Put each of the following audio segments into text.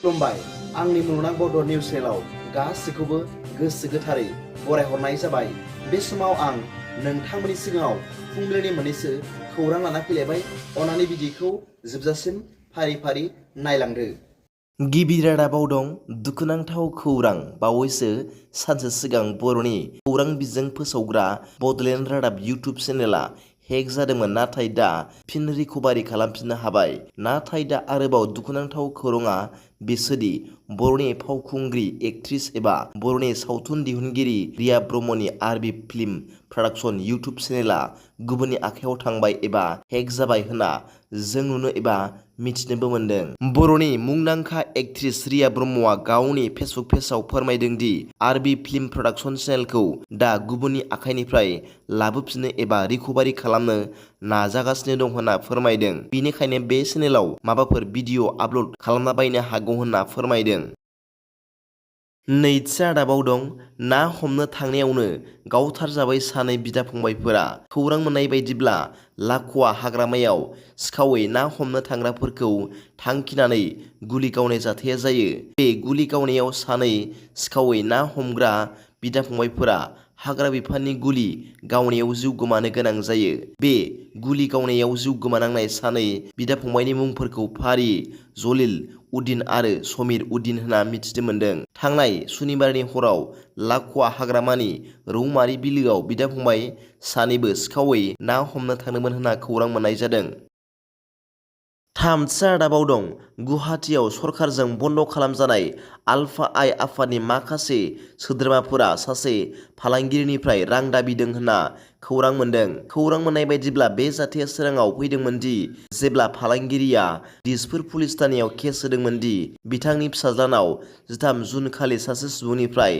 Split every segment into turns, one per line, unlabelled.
खुलुमबाय आंनि मुलुगनां बड' निउस चेनेलाव गासैखौबो गोसो गोथारै बरायहरनाय जाबाय। बे समाव आं नोंथांमोननि सिगाङाव फुंबिलिनि मोननैसो खौरां लाना फैलायबाय। अन्नानै भिडिअखौ जोबजासिम फारि फारि नायलांदो। गिबि रादाबाव दं दुखुनांथाव खौरां। बावैसो सानसे सिगां बर'नि खौरां बिजों फोसावग्रा बड'लेण्ड रादाब इउटुब चेनेला हेक जादोंमोन, नाथाय दा फिन रिकभारि खालामफिननो हाबाय। नाथाय दा आरोबाव दुखुनांथाव खौराङा बिसोदि बर'नि फावखुंग्रि एक्ट्रिस एबा बर'नि सावथुन दिहुनगिरि रिया ब्रह्मनि आरबि फिल्म प्रडाक्शन इउटुब चेनेला गुबुननि आखायाव थांबाय एबा हेक जाबाय होनना जों नुनो एबा मिथिनोबो मोनदों। बर'नि मुंदांखा एक्ट्रिस रिया ब्रह्मआ गावनि फेसबुक पेजआव फोरमायदों दि आरबि फिल्म प्रडाक्शन चेनेलखौ दा गुबुननि आखाइनिफ्राय लाबोफिननो एबा रिकभारि खालामनो नाजागासिनो दं होनना फोरमायदों। बेनिखायनो बे चेनेलाव माबाफोर भिडिअ आपल'ड खालामना बायनो हागौ होनना फोरमायदों। नैथि रादाबाव दं ना हमनो थांनायावनो गावथारजाबाय सानै बिदा फंबायफोरा। खौरां मोननाय बायदिब्ला लाख'वा हाग्रामायाव सिखावै ना हमनो थांग्राफोरखौ थांखिनानै गुलि गावनाय जाथाया जायो। बे गुलि गावनायाव सानै सिखावै ना हमग्रा बिदा फंबायफोरा हाग्रा बिफाननि गुलि गावनायाव जिउ गोमानो गोनां जायो। बे गुलि गावनायाव जिउ गोमानांनाय सानै बिदा फंबायनि मुंफोरखौ फारियै जलिल उद्दिन आरो समिर उद्दिन होनना मिथिनो मोन्दों। थांनाय सुनिबारनि हराव लाख'वा हाग्रामानि रौमारि बिलोआव बिदा फंबाय सानैबो सिखावै ना हमनो थांदोंमोन होनना खौरां मोननाय जादों। थामथि रादाबाव दं गुवाहाटीआव सरकारजों बन्द' खालामजानाय आलफा आइ आफादनि माखासे सोद्रोमाफोरा सासे फालांगिरिनिफ्राय रां दाबिदों होनना खौरां मोन्दों। खौरां मोननाय बायदिब्ला बे जाथाया सोराङाव फैदोंमोन दि जेब्ला फालांगिरिया दिसपुर पुलिस थानायाव केस होदोंमोन दि बिथांनि फिसाज्लानाव 13 जुन खालि सासे सुबुंनिफ्राय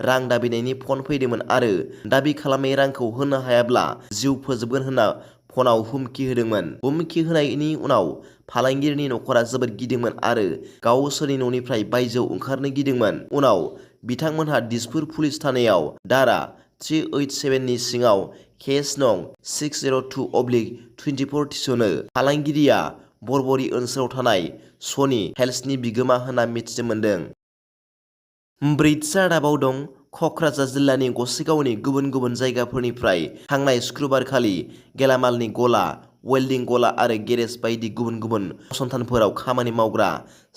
रां दाबिनायनि फन फैदोंमोन आरो दाबि खालामनाय रांखौ होनो हायाब्ला जिउ फोजोबगोन होनना फनाव हुमखि होदोंमोन। हुमखि होनायनि उनाव फालांगिरिनि नखरा जोबोद गिदोंमोन आरो गावसोरनि न'निफ्राय बायजोआव ओंखारनो गिदोंमोन। उनाव बिथांमोनहा दिसपुर पुलिस थानायाव धारा 387 नि सिङाव केस नं 602/24 थिसनो। फालांगिरिया बरबरी ओनसोलाव थानाय सनि हेल्सनि बिगोमा होनना मिथिनो मोन्दों। ब्रैथि रादाबाव दं क'क्राझार जिल्लानि गसाइगावनि गुबुन गुबुन जायगाफोरनिफ्राय थांनाय शुक्रबारखालि गेलामालनि गला, वेल्डिं गला आरो गेरेज बायदि गुबुन गुबुन फसंथानफोराव खामानि मावग्रा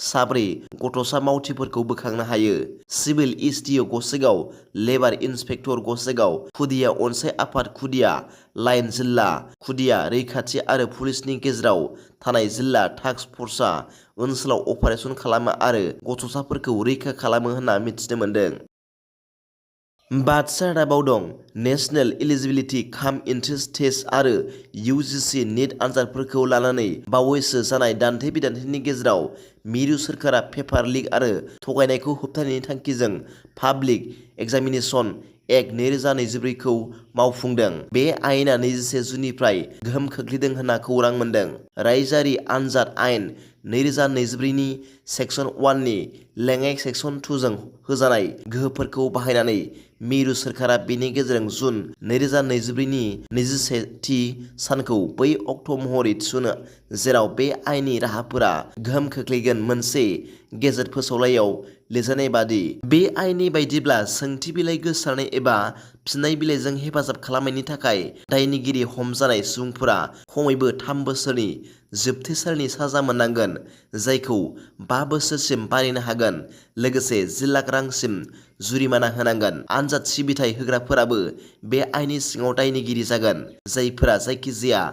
4 गथ'सा मावथिफोरखौ बोखांनो हायो। सिभिल एसडिअ गसाइगाव, लेबार इन्सपेक्टर गसाइगाव, खुदिया अनसाइ आफाद खुदिया लाइन जिल्ला खुदिया रैखाथि आरो पुलिसनि गेजेराव थानाय जिल्ला टास्क फर्सआ ओनसोलाव अपारेसन खालामो आरो गथ'साफोरखौ रैखा खालामो होनना मिथिनो मोन्दों। बाथि रादाबाव दं नेशनेल इलिजिबिलिटि काम एन्ट्रेन्स टेस्ट आरो इउजिसि नेट आनजादफोरखौ लानानै बावैसो जानाय दान्थे-बिदान्थेनि गेजेराव मिरु सोरखारा पेपार लिक आरो थगायनायखौ होबथानायनि थांखिजों पाब्लिक एग्जामिनेशन एक्ट 2024 खौ मावफुंदों। बे आयेना 21 जुननिफ्राय गोहोम खोख्लैदों होनना खौरां मोन्दों। रायजोआरि आनजाद आयेन 2024 नि सेक्सन 1 नि लेङाइ सेक्सन 2 जों होजानाय गोहोफोरखौ बाहायनानै मिरु सोरखारा बेनि गेजेरजों जुन 2024 नि 21थि सानखौ बै अक्ट' महरै थिसनो जेराव बे आयेननि राहाफोरा गोहोम खोख्लैगोन। मोनसे गेजेट फोसावलाइयाव लिरजानाय बादि बे आयेननि बायदिब्ला सोंथि बिलाइ गोसारनाय एबा फिननाय बिलाइजों हेफाजाब खालामनायनि थाखाय दायनिगिरि हमजानाय सुबुंफोरा खमैबो 3 बोसोरनि जोबथेसालिनि साजा मोननांगोन, जायखौ 5 बोसोरसिम बारायनो हागोन। लोगोसे 10 लाख रांसिम जुरिमाना होनांगोन। आनजाद सिबिथाय होग्राफोराबो बे आयेननि सिङाव दायनिगिरि जागोन। जायफोरा जायखिजाया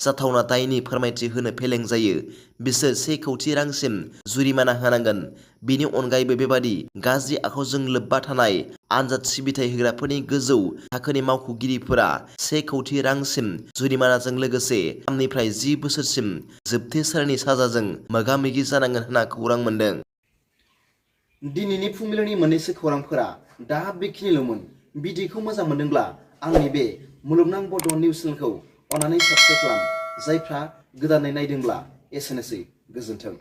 जाथावना दायनि फोरमायथि होनो फेलें जायो बिसोर 1 कौटि रांसिम जुरिमाना होनांगोन। बेनि अनगायैबो बेबादि गाज्रि आखुजों लोब्बा थानाय आनजाद सिबिथाय होग्राफोरनि गोजौ थाखोनि मावख'गिरिफोरा 1 कौटि रांसिम जुरिमानाजों लोगोसे 3 निफ्राय 10 बोसोरसिम जोबथेसालिनि साजाजों मोगा-मोगि जानांगोन होनना खौरां मोन्दों। दिनैनि फुंबिलिनि मोननैसो खौरांफोरा दा बेखिनिल'मोन। भिडिअखौ मोजां मोनदोंब्ला आंनि बे मुलुगनां बड' निउस चेनेलखौ अन्नानै साबस्क्राइब खालाम। जायफ्रा गोदानै नायदोंब्ला एसेनोसै, गोजोन्थों।